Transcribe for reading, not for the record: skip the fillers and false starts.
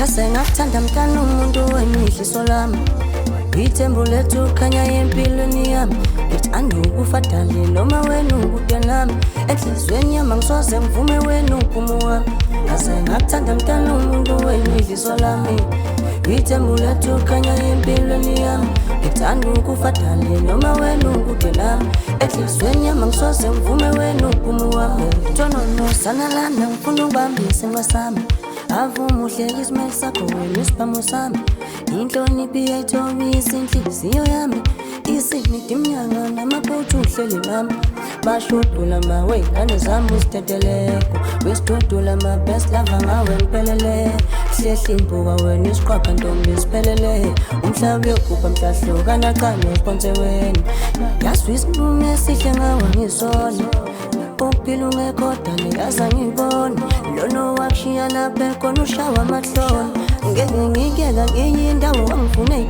Ngase ngakuthanda mntana umuntu wena idliso lami, ithembu lethu khanya empilweni yami. Ngithanda ukufa dali noma wena ukude nami, enhliziyweni yami angisoze ngivume wena uphumu wami. Ngase ngakuthanda mntana umuntu wena idliso lami, ithembu lethu khanya empilweni yami. Ngithanda ukufa dali noma wena ukude nami, enhliziyweni yami angisoze ngivume wena uphumu wami. Tonono sanalana ngifuna ukubamba isinqa sami, avuma uhleke isimele sakho wena isibhamu sami. Inhlonipho iyayithobisa inhliziyo yami, isinidi imnyanga namaphuthu uhleli nami. Bashudula mawe ingane zami uziteteleko, wesidudula my best lover ngawe ngiphelele. Hlehla imbuka wena isiqwabha ntombi siphelele, umhlaba uyogubha mhlahlukana cha noponse wena. Yazi isinqumo esihle ngawe ngisona, ukuphila ungekho dali yaze angiboni. Lona wakushiya lapha ekhona ushawa amahloni, ngeke ngikuyeka ngenye indawo angifune.